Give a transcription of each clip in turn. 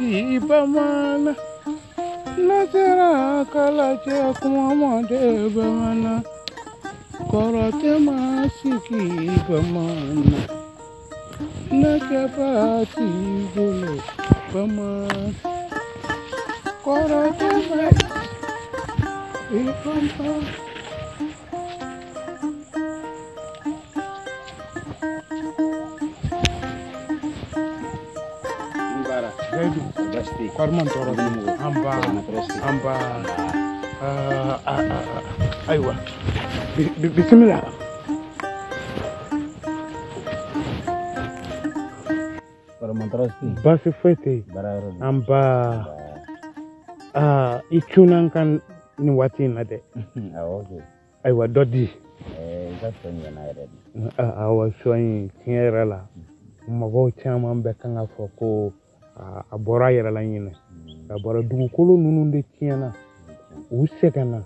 sigi bamanan n'a sera kalajɛ kuma mɔden bamanan kɔrɔ tɛ ma sigi bamanan n'a kɛba t'i bolo bamanan kɔrɔ tɛ ma sigi bamanan. Kɔri tɔɔrɔ anba anba ayiwa bisimila. Baasi foyi tɛ yen. Anba i cunna n kan nin waati in na dɛ. Ayiwa dɔ di. Awɔ sɔ in tiɲɛ yɛrɛ la mɔgɔw caman bɛ kan ka fɔ ko a bɔra a yɛrɛ la ɲinɛ a bɔra dugukolo ninnu de tiɲɛna u sɛgɛnna.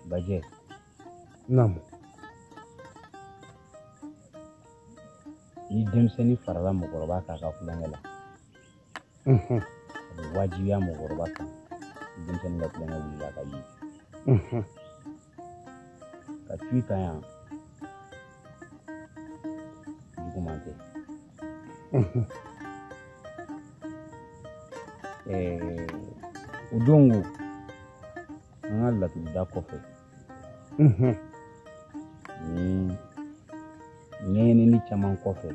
Bajɛ. Naamu. Ni denmisɛnnin farala mɔgɔkɔrɔba kan a ka kulonkɛ la, a bɛ wajibiya mɔgɔkɔrɔba kan denmisɛnnin ka kulonkɛ wulila ka ye. Ka tu i kan yan juguman tɛ. O don ko an ka laturuda kɔfɛ ni ɲɛɲinini caman kɔfɛ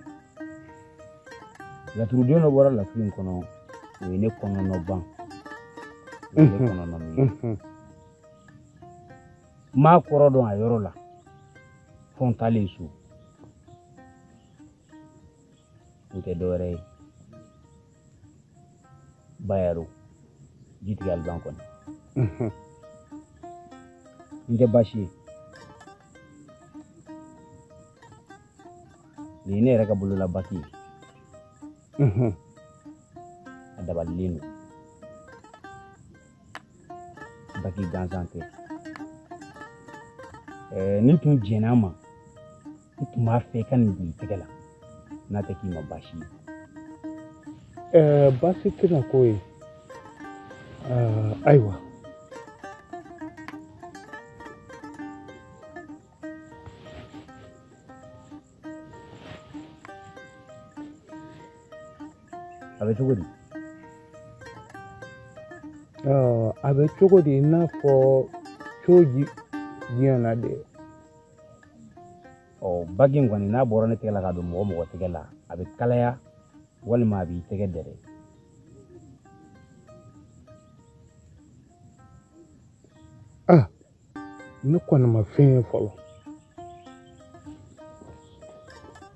laturuden dɔ bɔra laturu in kɔnɔ, o ye ne kɔnɔnɔ ban, o ye ne kɔnɔnɔ min ye. N m'a kɔrɔ dɔn a yɔrɔ la fo n taalen so. O tɛ dɔwɛrɛ ye, Bayaro jitigi Aliban kɔni. N tɛ baasi ye, nin ye ne yɛrɛ ka bolola baki ye. A dabalilen don, baki gansan tɛ. Ni tun jɛn'a ma, n tun b'a fɛ i ka nin don i tɛgɛ la n'a tɛ k'i ma baasi ye. Baasi tɛna k'o ye. Ayiwa a bɛ cogo di? A bɛ cogo di i n'a fɔ coji diɲɛ na de. Ɔ baki in kɔni n'a bɔra ne tɛgɛ la ka don mɔgɔ mɔgɔ tɛgɛ la, a bɛ kalaya walima a b'i tɛgɛ dɛrɛ. Ne kɔni ma fɛn ye fɔlɔ.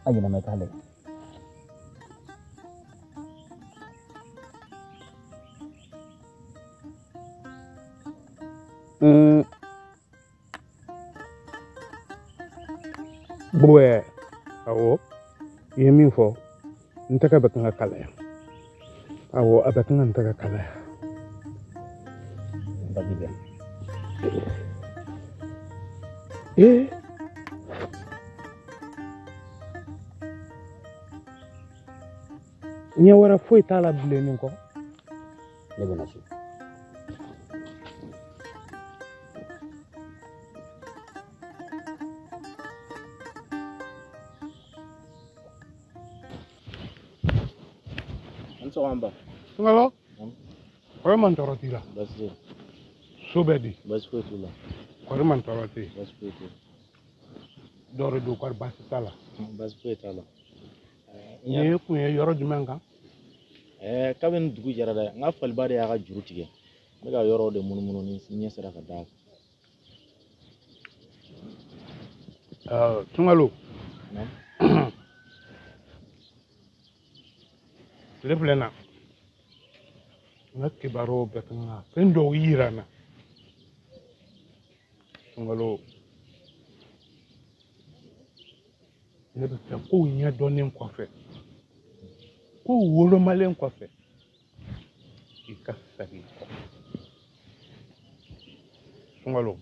A yɛlɛma t'a lajɛ. Bwɛ, awɔ, i ye min fɔ, n tɛgɛ bɛ kan ka kalaya. Awɔ, a bɛ kan ka n tɛgɛ kalaya. Baki bɛ. Ɲɛ wɛrɛ foyi t'a la bilen nin kɔ. Ne bɛ na so. Sunkalo, kɔri man tɔɔrɔ t'i la. So bɛ di. Baasi foyi t'u la. Kɔri man tɔɔrɔ tɛ yen. Baasi foyi t'u la. Dɔ de don kɔri baasi t'a la. Baasi foyi t'a la. Nin kun ye yɔrɔ jumɛn kan? Kabini dugu jɛra dɛ, n ka faliba de y'a ka juru tigɛ. N bɛ ka yɔrɔw de munumunu ni ɲɛ sera ka d'a kan. Sunkalo. Tile filɛ na. N ka kibaruyaw bɛɛ kan ka fɛn dɔw yira n na. Sunkalo, ne bɛ fɛ kow ɲɛdɔnnen kɔfɛ, kow wolomalen kɔfɛ, i ka segin kɔ. Sunkalo,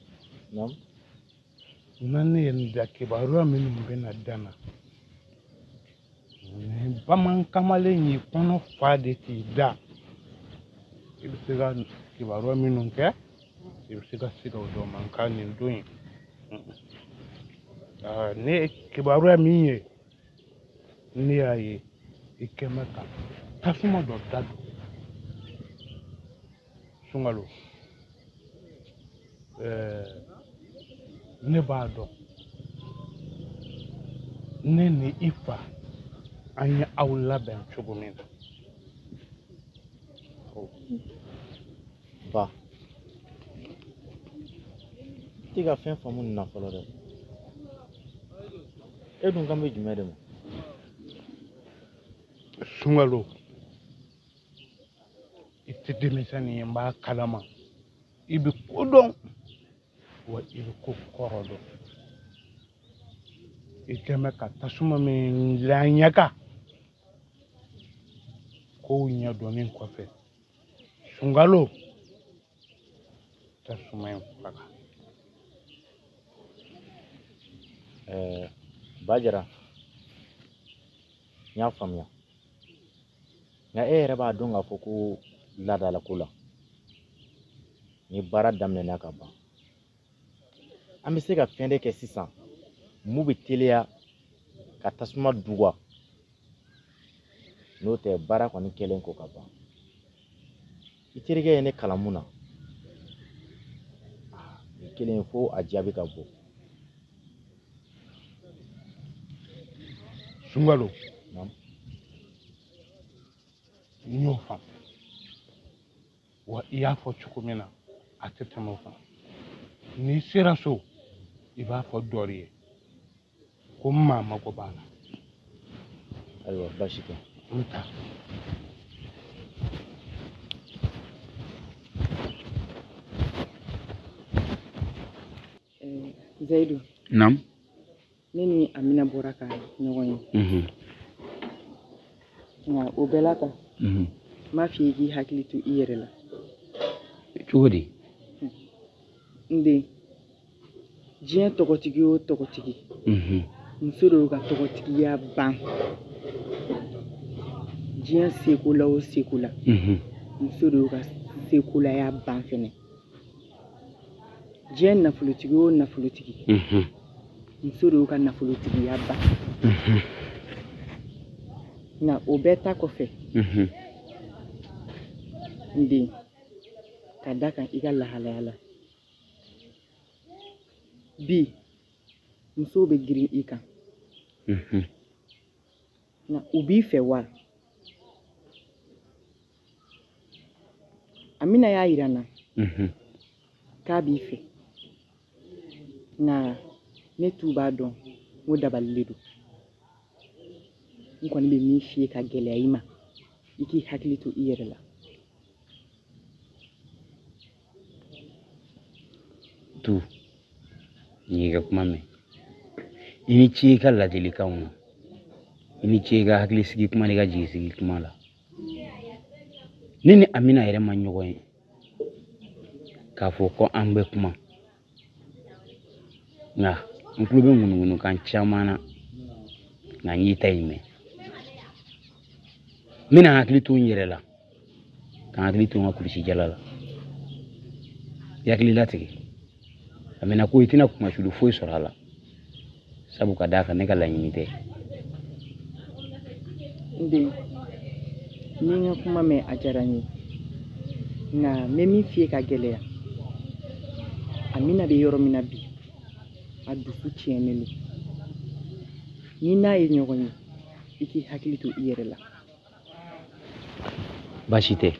na ne ye n da kibaruya minnu bɛna da n na, Bamanan kamalen y'i kɔnɔ fa de k'i da. I bɛ se ka kibaruya minnu kɛ, i bɛ se ka siga o dɔ man kan nin don in. Ne kibaruya min ye, ne y'a ye i kɛ mɛ ka tasuma dɔ da don. Sunkalo, ne b'a dɔn ne ni i fa an ye aw labɛn cogo min na. Ba, i tɛ ka fɛn faamu nin na fɔlɔ dɛ. E dun kan bɛ jumɛn de ma? Sunkalo, i tɛ denmisɛnnin ye, n b'a kalama. I bɛ ko dɔn, wa i bɛ ko kɔrɔ dɔn. I kɛ mɛ ka tasuma min laɲaga kow ɲɛdɔnni kɔfɛ, Sunkalo, tasuma in faga. Bajara, n y'a faamuya. Nka e yɛrɛ b'a dɔn k'a fɔ ko laadalako la, ni baara daminɛna ka ban, an bɛ se ka fɛn de kɛ sisan mun bɛ teliya ka tasuma duga. N'o tɛ baara kɔni kɛlen kɔ ka ban. I terikɛ ye ne kalan mun na, nin kelen fo a jaabi ka bɔ. Sunkalo, n y'o faamu. Wa i y'a fɔ cogo min na, a tɛ tɛmɛ o kan. N'i sera so, i b'a fɔ dɔ ye ko maa mago b'a la. Ayiwa, baasi tɛ. N bɛ taa. Zayidu. Naam. Ne ni Amina bɔra ka ɲɔgɔn ye. Nka o bɛɛ la ta, n m'a f'i ye k'i hakili to i yɛrɛ la. Cogo di? N den, diɲɛ tɔgɔtigi o tɔgɔtigi, muso de y'o ka tɔgɔtigiya ban. Diɲɛ seko la o seko la, muso de y'o ka sekolaya ban fɛnɛ. Diɲɛ nafolotigi o nafolotigi, muso de y'o ka nafolotigiya ban. Nka o bɛɛ ta kɔfɛ, n den, ka da kan i ka lahalaya la. Bi, musow bɛ girin i kan. Nka u b'i fɛ wa? Amina y'a yira n na k'a b'i fɛ. Nka ne t'u b'a dɔn n ko dabalilen don. N kɔni bɛ min f'i ye ka gɛlɛya i ma, i k'i hakili to i yɛrɛ la. Tu, n y'i ka kuma mɛn. I ni ce i ka ladilikanw na. I ni ce i ka hakilisigi kuma n'i ka jigisigi kuma la. Ne ni Amina yɛrɛ ma ɲɔgɔn ye k'a fɔ ko an bɛ kuma. Nka n tulo bɛ ŋunuŋunukan caman na, nka n y'i ta in mɛn. N bɛna hakili to n yɛrɛ la, ka n hakili to n ka kulusijala la. I hakili latigɛ. Amina ko i tɛna kumasuli foyi sɔrɔ a la, sabu ka d'a kan ne ka laɲini tɛ. N den, ni n ka kuma mɛn a diyara n ye. Nka n bɛ min f'i ye ka gɛlɛya, Amina bɛ yɔrɔ min na bi, a dusu tiɲɛnen don. Ni n'a ye ɲɔgɔn ye, i k'i hakili to i yɛrɛ la. Baasi tɛ,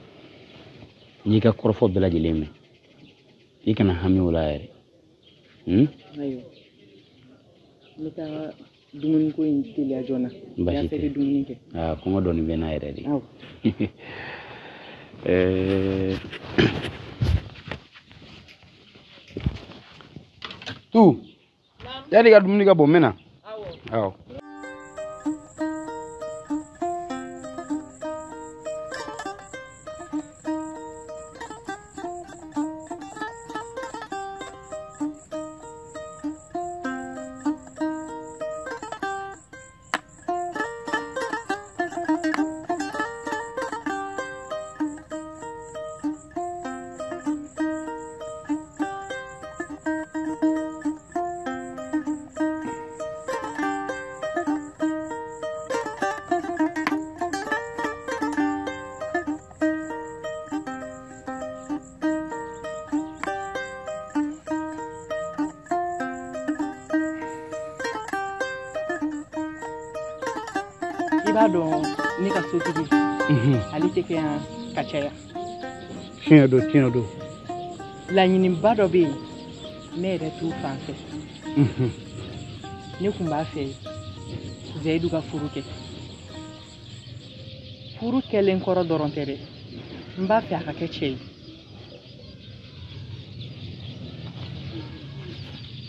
n y'i ka kɔrɔfɔ bɛɛ lajɛlen mɛn. I kana hami o la yɛrɛ. Ayiwa, n bɛ taa dumuniko in teliya joona. Baasi tɛ. I bɛ dumuni kɛ. Aa, kɔngɔ dɔɔni bɛ n na yɛrɛ de. Awɔ. Tu, yanni i ka dumuni ka bɔ n bɛ na. Awɔ. I b'a dɔn ne ka sotigi ale tɛ kɛ yan ka caya. Tiɲɛ don, tiɲɛ don. Laɲiniba dɔ bɛ yen ne yɛrɛ t'u fan fɛ. Ne kun b'a fɛ Zayidu ka furu kɛ. Furu kɛlen kɔrɔ dɔrɔn tɛ dɛ, n b'a fɛ a ka kɛ cɛ ye.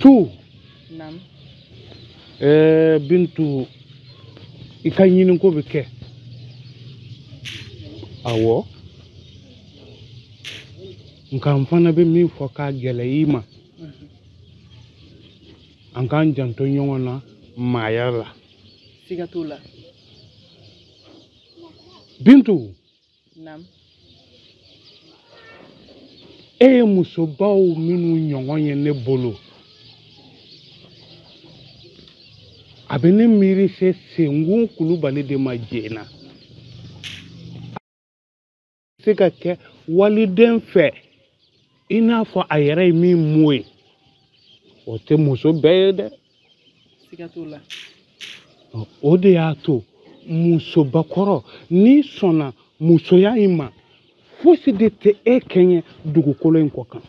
Tu. Naamu. Bintu, i ka ɲiniko bɛ kɛ. Awɔ. Nka n fana bɛ min fɔ k'a gɛlɛya i ma. An k'an janto ɲɔgɔn na maaya la. Siga t'o la. Bintu. Naamu. E ye musobaw minnu ɲɔgɔn ye ne bolo. A bɛ ne miiri se Senkun Kulubali de ma Jena. Se ka kɛ waliden fɛ i n'a fɔ a yɛrɛ ye min mɔ ye. O tɛ muso bɛɛ ye dɛ. Siga t'o la. O de y'a to musobakɔrɔ n'i sɔnna musoya in ma fosi de tɛ e kɛɲɛ dugukolo in kɔ kan.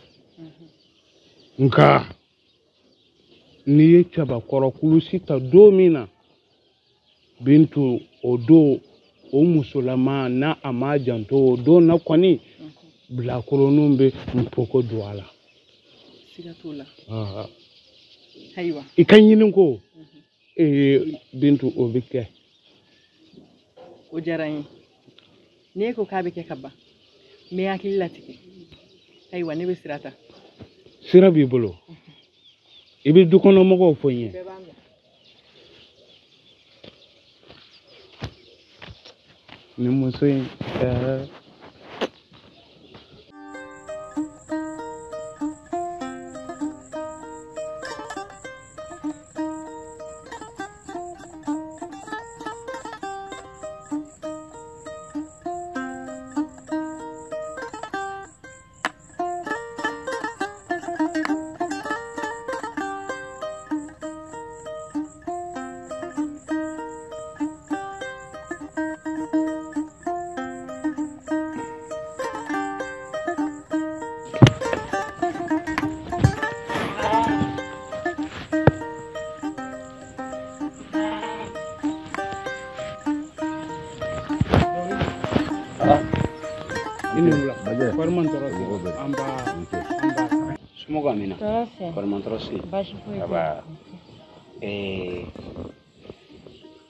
Nka n'i ye cɛbakɔrɔ kulusi ta don min na, Bintu, o don o musolama n'a a m'a janto o don na kɔni bilakoroninw bɛ npoko don a la. Siga t'o la. Ayiwa. I ka ɲini ko Bintu o bɛ kɛ. O diyara n ye. N'e ko k'a bɛ kɛ ka ban, n bɛ hakili latigɛ. Ayiwa, ne bɛ sira ta. Sira b'i bolo. I bɛ dukɔnɔmɔgɔw fɔ n ye. Nin muso in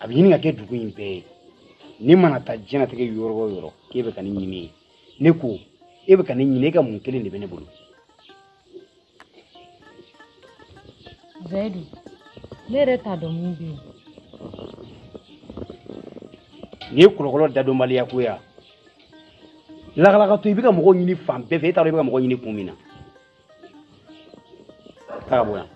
A bɛ ɲini ka kɛ dugu in bɛɛ ye. Ne mana taa diɲɛlatigɛ yɔrɔ o yɔrɔ k'e bɛ ka ne ɲini, ne ko e bɛ ka ne ɲini, e ka mun kelen de bɛ ne bolo? Zayidu, ne yɛrɛ t'a dɔn mun bɛ yen. Nin ye kɔlɔkɔlɔ dadɔnbaliya ko ye wa? Lakalakatɔ i bɛ ka mɔgɔw ɲini fan bɛɛ fɛ, e t'a dɔn i bɛ ka mɔgɔw ɲini kun min na. Taa ka bɔ yan.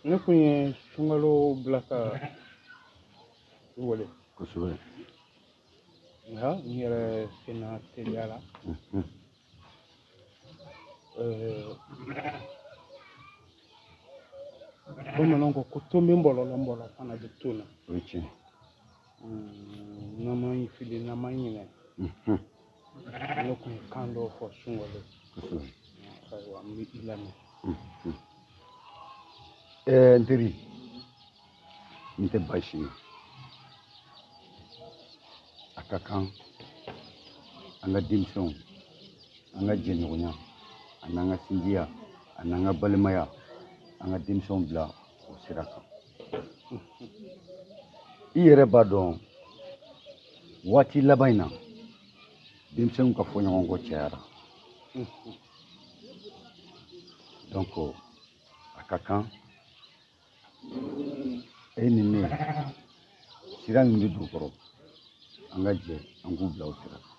Ne kun ye sunkalo bila ka i wele. Kosɛbɛ. Nka n yɛrɛ senna teliya la. Bamananw ko ko tomi bɔlɔlɔ bɔlɔ fana bɛ to na. O ye tiɲɛ. N'an ma fili, n'an ma ɲinɛ. Ne kun ye kan dɔw fɔ sunkalo. Kosɛbɛ. Ayiwa, n bɛ i lamɛn. N teri, n tɛ baasi ye. A ka kan an ka denmisɛnw, an ka jɛɲɔgɔnya, a n'an ka sinjiya, a n'an ka balimaya, an ka denmisɛnw bila o sira kan. I yɛrɛ b'a dɔn waati laban in na denmisɛnw ka fɔ ɲɔgɔn kɔ cayara. Donc a ka kan e ni ne sira min bɛ dugu kɔrɔ, an ka jɛ an k'u bila o sira kan.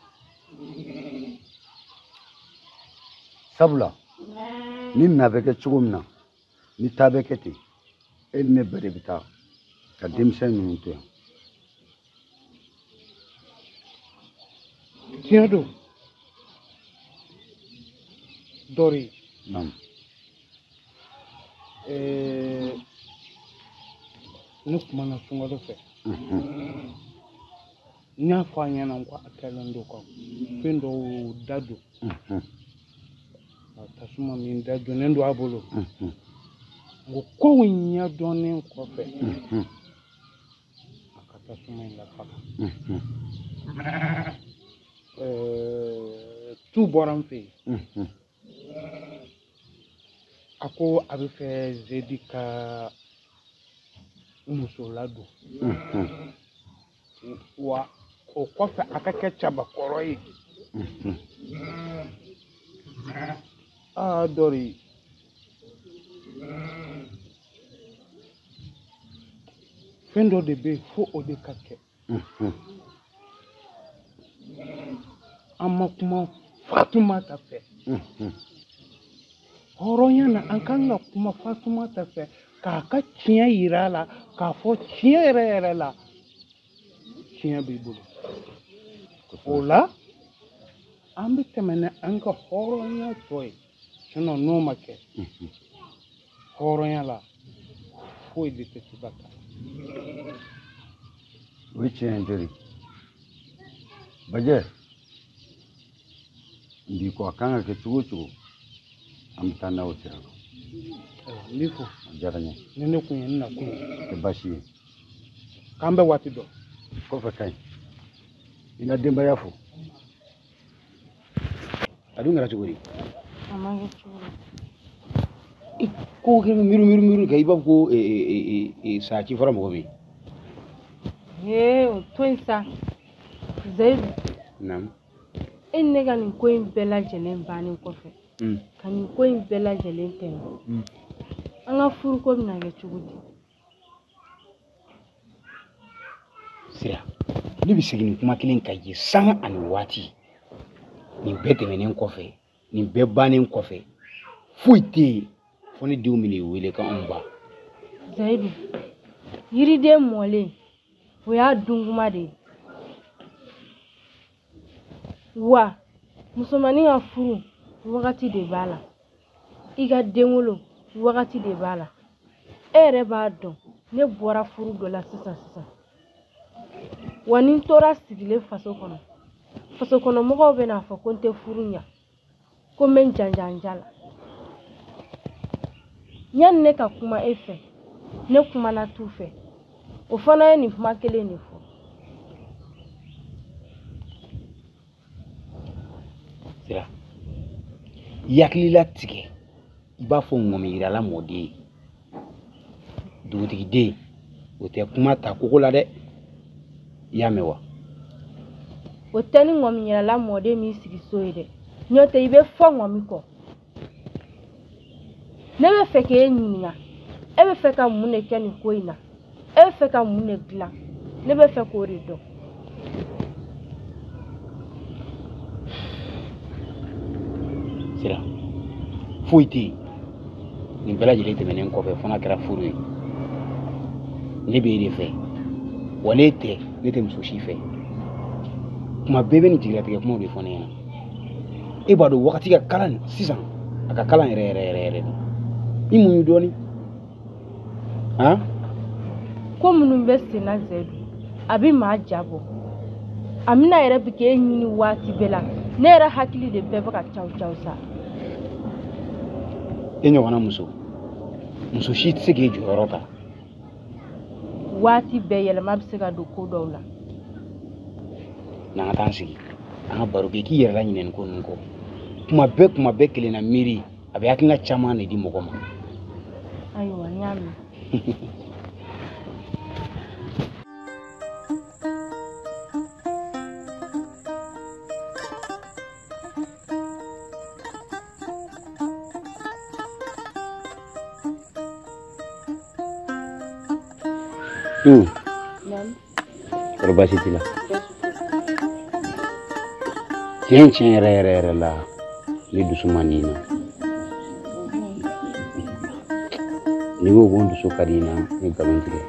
Sabula ni na bɛ kɛ cogo min na, ni taa bɛ kɛ ten, e ni ne bɛɛ de bɛ taa ka denmisɛn ninnu to yan. Tiɲɛ don Dɔri. Naamu. Ne kumana Sunkalo fɛ. N y'a fɔ a ɲɛna ko a kɛlen don ka fɛn dɔw da don. Tasuma min da donnen don a bolo. N ko kow ɲɛdɔnnen kɔfɛ, a ka tasuma in lafaga. Tu bɔra n fɛ yen. A ko a bɛ fɛ Zedi ka muso ladon. Wa o kɔfɛ a ka kɛ cabakɔrɔ ye. Aa Dɔri, fɛn dɔ de bɛ yen fo o de ka kɛ. An ma kuma Fatumata fɛ. Hɔrɔnya na an kan ka kuma Fatumata fɛ k'a ka tiɲɛ yira a la, k'a fɔ tiɲɛ yɛrɛ yɛrɛ la tiɲɛ b'i bolo. O la an bɛ tɛmɛ ni an ka hɔrɔnya tɔ ye. Sinon n'o ma kɛ, hɔrɔnya la foyi de tɛ se ka taa. O ye tiɲɛ ye n teri. Bajɛ, n b'i kɔ, a kan ka kɛ cogo o cogo, an bɛ taa n'a o sira kan. N b'i fo. A diyara n ye. Ni ne kun ye n nakun ye. Tɛ baasi ye. K'an bɛ waati dɔn. Kɔfɛ ka ɲi. I na denbaya fo. A dun kɛra cogo di? A ma kɛ cogo di? I ko kɛ miiri miiri miiri kɛ i b'a fɔ ko sa ci fɔra mɔgɔ min. Ee o to yen sa. Zayidu. Naamu. E ni ne ka nin ko in bɛɛ lajɛlen bannen kɔfɛ, ka nin ko in bɛɛ lajɛlen tɛmɛ, an ka furuko bɛna kɛ cogo di? Sira, ne bɛ segin nin kuma kelen kan ye sanga ani waati. Nin bɛɛ tɛmɛnen kɔfɛ, nin bɛɛ bannen kɔfɛ, foyi tɛ yen fo ne denw bɛn'i wele k'anw ba. Zayidu, yiriden mɔlen, o y'a dunkuma de ye. Wa musomanin ka furu wagati de b'a la, i ka denwolo wagati de b'a la. E yɛrɛ b'a dɔn ne bɔra furu dɔ la sisan sisan. Wa ni n tora sigilen faso kɔnɔ, faso kɔnɔ mɔgɔw bɛn'a fɔ ko n tɛ furu ɲa, ko n bɛ n janjanja la. Yanni ne ka kuma e fɛ, ne kumana tu fɛ, o fana ye nin kuma kelen de fɔ. Sira, i hakili latigɛ, i b'a fɔ ŋɔmiyirala mɔden ye, dugutigiden, o tɛ kuma ta kogo la dɛ. I y'a mɛn wa? O tɛ ni ŋɔmiyirala mɔden m'i sigi so ye dɛ, n'o tɛ i bɛ fɔ ŋɔmi kɔ. Ne bɛ fɛ k'e ɲininka, e bɛ fɛ ka mun de kɛ nin ko in na? E bɛ fɛ ka mun de dilan? Ne bɛ fɛ k'o de dɔn. Sira, foyi tɛ yen. Nin bɛɛ lajɛlen tɛmɛnen kɔfɛ fo n'a kɛra furu ye. Ne b'e de fɛ, wa ne tɛ, ne tɛ muso si fɛ. Kuma bɛɛ bɛ nin jigilatigɛ kumaw de fɔ ne ɲɛna. E b'a dɔn wagati ka kalan sisan, a ka kalan yɛrɛ yɛrɛ yɛrɛ yɛrɛ de. I muɲu dɔɔni. Han? Ko minnu bɛ sen na Zayidu, a bɛ maa ja bɔ. Amina yɛrɛ bɛ k'e ɲini waati bɛɛ la. Ne yɛrɛ hakili de bɛɛ bɛ ka caw caw sa. E ɲɔgɔnna muso, muso si tɛ se k'e jɔyɔrɔ ta. Waati bɛɛ yɛlɛma bɛ se ka don ko dɔw la. N'an ka taa an sigi, an ka baro kɛ, k'i yɛrɛ laɲinɛ nin ko ninnu kɔ. Kuma bɛɛ kuma bɛɛ kelenna miiri, a bɛ hakilina caman de di mɔgɔ ma. Ayiwa, n y'a mɛn. Kɔrɔ baasi t'i la? Tiɲɛ tiɲɛ yɛrɛ yɛrɛ yɛrɛ la, ne dusu man di n na. N'i ko ko n dusu ka di n na, n ye nkalon tigɛ.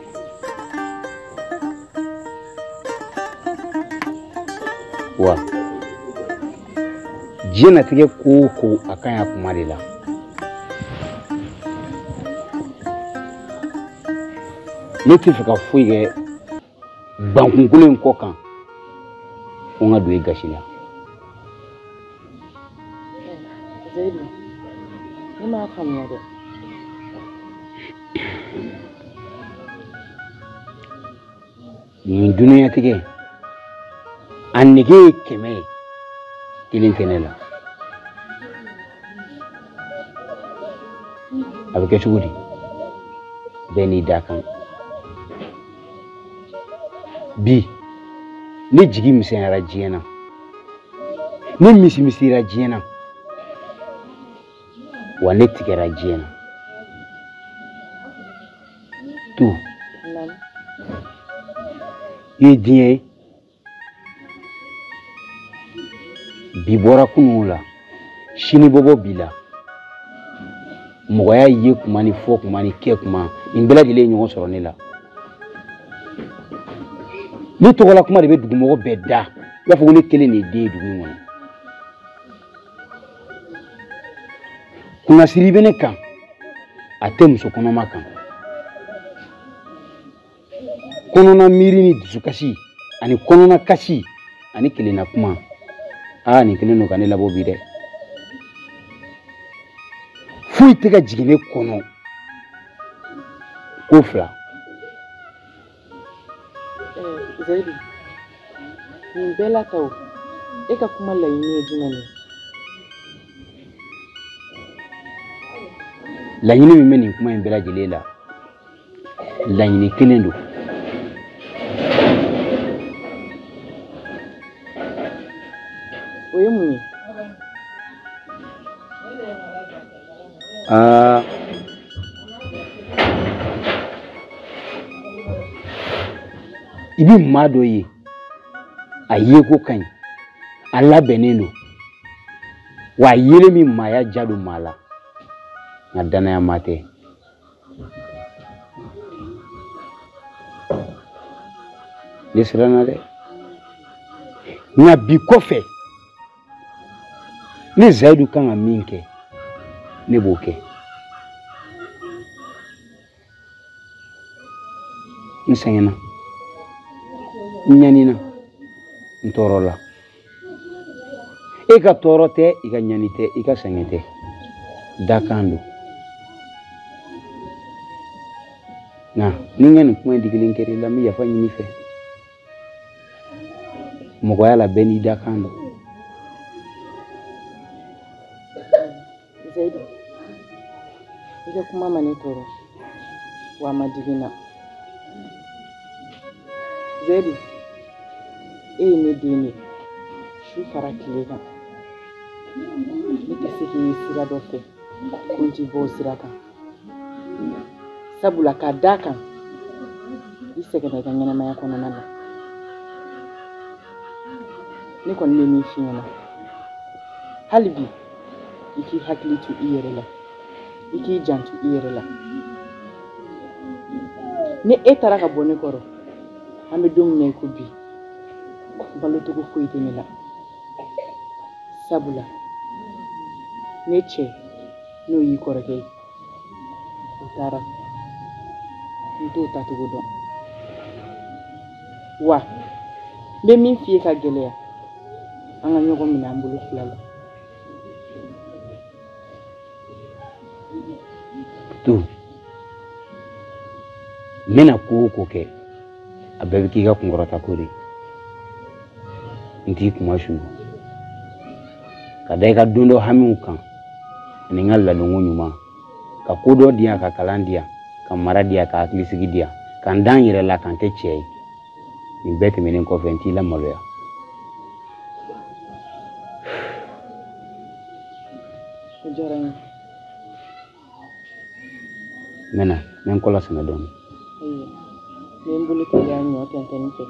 Wa Diɲɛnatigɛ ko o ko a ka ɲi a kuma de la. Ne tɛ fɛ ka foyi kɛ bankunkolo in kɔ kan ko n ka don i gasi la. Zayidu, ne m'a faamuya dɛ. Nin duniɲatigɛ a nege ye 100 ye, 1 tɛ ne la. A bɛ kɛ cogo di? Bɛɛ n'i da kan. Bi ne jigi misɛnyara diɲɛ na, ne misimisira diɲɛ na, wa ne tigɛra diɲɛ na. To i ye diɲɛ ye, bi bɔra kunun la, sini bɔ bɔ bi la. Mɔgɔya ye kuma ni fɔ kuma ni kɛ kuma, nin bɛɛ lajɛlen ye ɲɔgɔn sɔrɔ ne la. Ne tɔgɔla kuma de bɛ dugumɔgɔ bɛɛ da, i b'a fɔ ko ne kelen de ye den ye dugu in kɔnɔ. Kunnasiri bɛ ne kan, a tɛ muso kɔnɔma kan. Kɔnɔna miiri ni dusukasi ani kɔnɔna kasi ani kelenna kuma, aa nin kelen don ka ne labɔ bi dɛ. Foyi tɛ ka jigin ne kɔnɔ ko fila. Zayidu, nin bɛɛ la ta o, e ka kuma laɲini ye jumɛn ye? Laɲini min bɛ nin kuma in bɛɛ lajɛlen la, laɲini kelen don. O ye mun ye? Aa, i bɛ maa dɔ ye, a yeko ka ɲi, a labɛnnen don, wa a yelen min maaya ja don maa la, nka danaya maa tɛ. Ne siranna dɛ, nka bi kɔfɛ ne Zayidu kan ka min kɛ, ne b'o kɛ. N sɛgɛnna, n ɲanina, n tɔɔrɔla. E ka tɔɔrɔ tɛ, i ka ɲani tɛ, i ka sɛgɛn tɛ, dakan don. Nka ni n ka nin kuma in digilen kɛra i la, n bɛ yafa ɲini i fɛ. Mɔgɔya la bɛɛ n'i dakan don. Zayidu, i ka kuma ma ne tɔɔrɔ, wa a ma digi n na. Zayidu, e ye ne den de ye, su fara tile kan. Ne tɛ se k'i ye sira dɔ fɛ ko n ti bɔ o sira kan. Sabula k'a d'a kan, i sɛgɛnna i ka ɲɛnamaya kɔnɔna na. Ne kɔni bɛ min f'i ɲɛna, hali bi i k'i hakili to i yɛrɛ la, i k'i janto i yɛrɛ la. Ni e taara ka bɔ ne kɔrɔ, an bɛ don min na i ko bi, balocogo foyi tɛ ne la. Sabula ne cɛ n'o y'i kɔrɔkɛ ye, o taara, n t'o tacogo dɔn. Wa n bɛ min f'i ye ka gɛlɛya, an ka ɲɔgɔn minɛ an bolo fila la. To, n bɛna ko o ko kɛ, a bɛɛ bɛ k'i ka kunkɔrɔta ko de ye. N t'i kuma su ka da i ka don dɔ hamiw kan ani n ka ladonko ɲuman, ka ko dɔ di yan, ka kalan di yan, ka mara di yan, ka hakilisigi di yan, ka n da n yɛrɛ la, ka n kɛ cɛ ye. Nin bɛɛ tɛmɛnen kɔfɛ, n t'i lamaloya. O diyara n ye. N bɛ na, n bɛ n kɔ lasɛmɛ dɔɔnin. Ayiwa, n bɛ n bolo teliya ɲɔ tɛntɛnni fɛ.